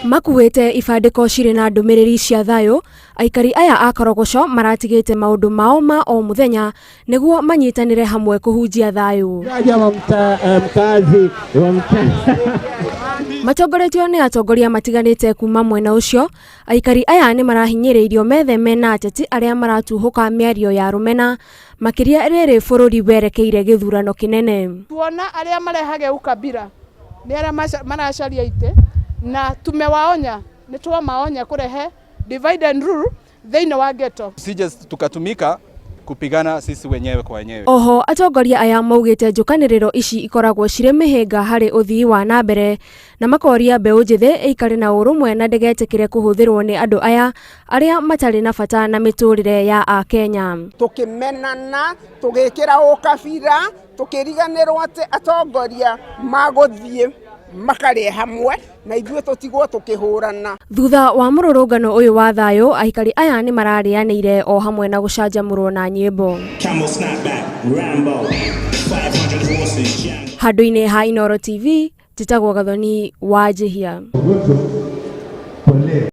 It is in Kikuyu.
Makuĩte ibandĩko cirĩ na ndũmĩrĩri cia thayũ, aikari aya a Korogocho maratigĩte maũndũ mao ma o mũthenya nĩguo manyitanĩre hamwe kũhunjia thayũ. Mkazi wa mtaa. Matongoretio nĩ atongoria matiganĩte kuma mwena ũcio, aikari aya nĩ marahinyĩrĩirio metheme na ateti arĩa maratuhũka mĩario ya rũmena, makĩria rĩrĩ bũrũri werekeire gĩthurano kĩnene. Tuona arĩa marehage ukabira nĩ arĩa maracaria itĩ na tumewaonya, nĩ twamaonya kũrehe divide and rule thĩinĩ wa ghetto. Sije tukatumika kupigana sisi wenyewe kwa wenyewe. Oho atongoria aya maugĩte njũkanĩrĩro ici ikoragwo cirĩ mĩhĩnga harĩ ũthii wa na mbere na makoria mbeũ njĩthĩ ĩikare na ũrũmwe na ndĩgetĩkĩre kũhũthĩrwo nĩ andũ aya arĩa matarĩ na bata na mĩtũrĩre ya Akenya. Tũkĩmenana, tũgĩkĩra ũkabira, tũkĩriganĩrwo atĩ atongoria magũthiĩ makarĩe hamwe na ithuĩ tũtigwo tũkĩhũrana. Thutha wa mũrũrũngano ũyũ wa thayũ, aikari aya nĩ mararĩanĩire o hamwe na gũcanjamũrwo na nyĩmbo. Camel snapback, Rambo, 500 horses, Django. Handũ-inĩ ha Inooro TV, njĩtagwo Gathoni wa Njihia.